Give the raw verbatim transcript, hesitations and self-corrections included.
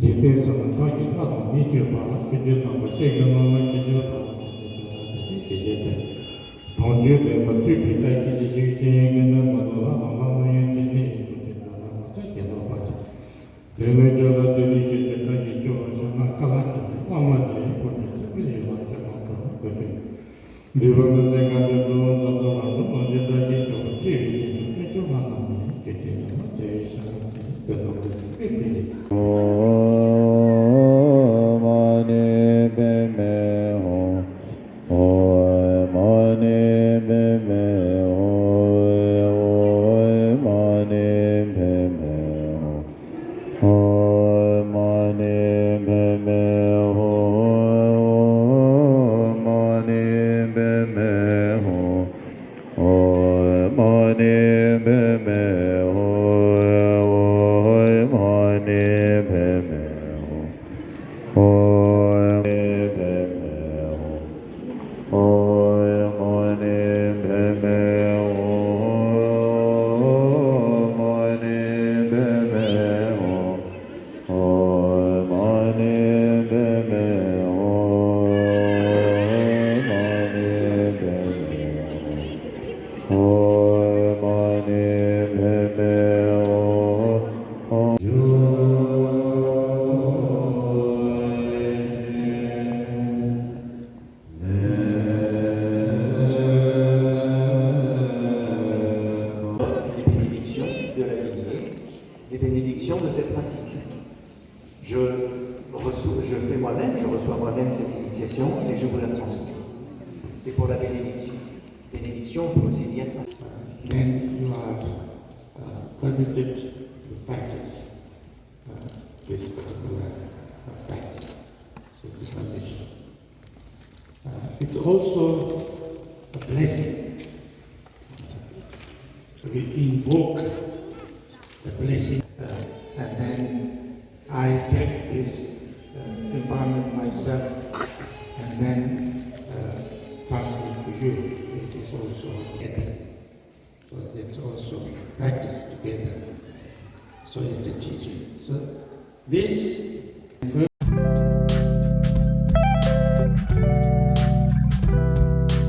འཇིག་རྟེན་གསུམ་ན་བདག་གིས་བླ་ན་མི་བརྗོད་པ། ཆོས་བརྒྱད་དང་པོ་ཆེ་གི་ནང་ན་ཁྱེད་ཆོས་དང་ཁྱེད་ཆོས་དང་ཁྱེད་ཆོས་དང་། དོན་བརྗོད་དེ་མ་ཐུབ་པའི་བཀྲ་ཤིས་ཀྱི་ཤུགས་ཀྱིས་ངན་ནི་མ་ནོར་བ་དང་ལྷ་མོ་ཡོན་ཅན་ནི་ཡིན་ཚུལ་གྱི་འགྲོ་ལ་མ་ཚོད་ཀྱི་ལོག་པ་ཅན། དེ་ནས་ཁྱོད་ལ་དེ་རིང་ཞེས་བྱ་བཀྲ་ཤིས་ཤོག་ཞུ་ན། བཀའ་ལ་ཆོས་ཀྱི་བླ་མ་རྗེ་ཡི་འཁོར་ནས་ཚུལ་མིན་ཡོད་ལ་ཞེས་དང་གྲོགས་ནི་དགོས་པས། འདུས་པ་མི་འཛད་གང་དུ་འགྲོ་འོང་ཟབ་གསང་ལ་འགྲོ་མ་བྱེད་བཀྲ་ཤིས་ཤོག་ཅེས་པའི་ཚིག་ཆོས་ཀྱི་ཆོས་ལ་རྣམ་སྨིན་ཁྱོད་ཀྱི་ཡོན་ཏན་དེ་བས་ཤར་ལ་དེ་ནི་དཔེ་དང་པོའི་དཔེ་ཀུན་གྱི། ཨོཾ་མ་ཎི་པདྨེ་ཧཱུྃ། ཨོཾ་མ་ཎི་པདྨེ་ཧཱུྃ། ཨོཾ་མ་ཎི་པདྨེ་ཧཱུྃ། ཨོཾ་མ་ཎི་པདྨེ་ཧཱུྃ། ཨོཾ་མ་ཎི་པདྨེ་ཧཱུྃ། ཨོཾ་མ་ཎི་པདྨེ་ཧཱུྃ། ཨོཾ་མ་ཎི་པདྨེ་ཧཱུྃ། ཨོཾ་མ་ཎི་པདྨེ་ཧཱུྃ། ཨོཾ་མ་ཎི་པདྨེ་ཧཱུྃ། ཨོཾ་མ་ཎི་པདྨེ་ཧཱུྃ། ཨོཾ་མ་ཎི་པདྨེ་ཧཱུྃ། ཨོཾ་མ་ཎི་པདྨེ་ཧཱུྃ། ཨོཾ་མ་ཎི་པདྨེ་ཧཱུྃ། ཨོཾ། Les bénédictions de la lignée, les bénédictions de cette pratique. Je reçois, je fais moi-même, je reçois moi-même cette initiation et je vous la transmets. C'est pour la bénédiction. Bénédiction pour aussi bien. Then you are uh, permitted to practice uh, this particular uh, practice. It's a permission. Uh, it's also a blessing. Uh, we invoke the blessing, uh, and then I take this uh, empowerment myself and then uh, pass it to you. It is also better. So it's also practiced together. So it's a teaching. So this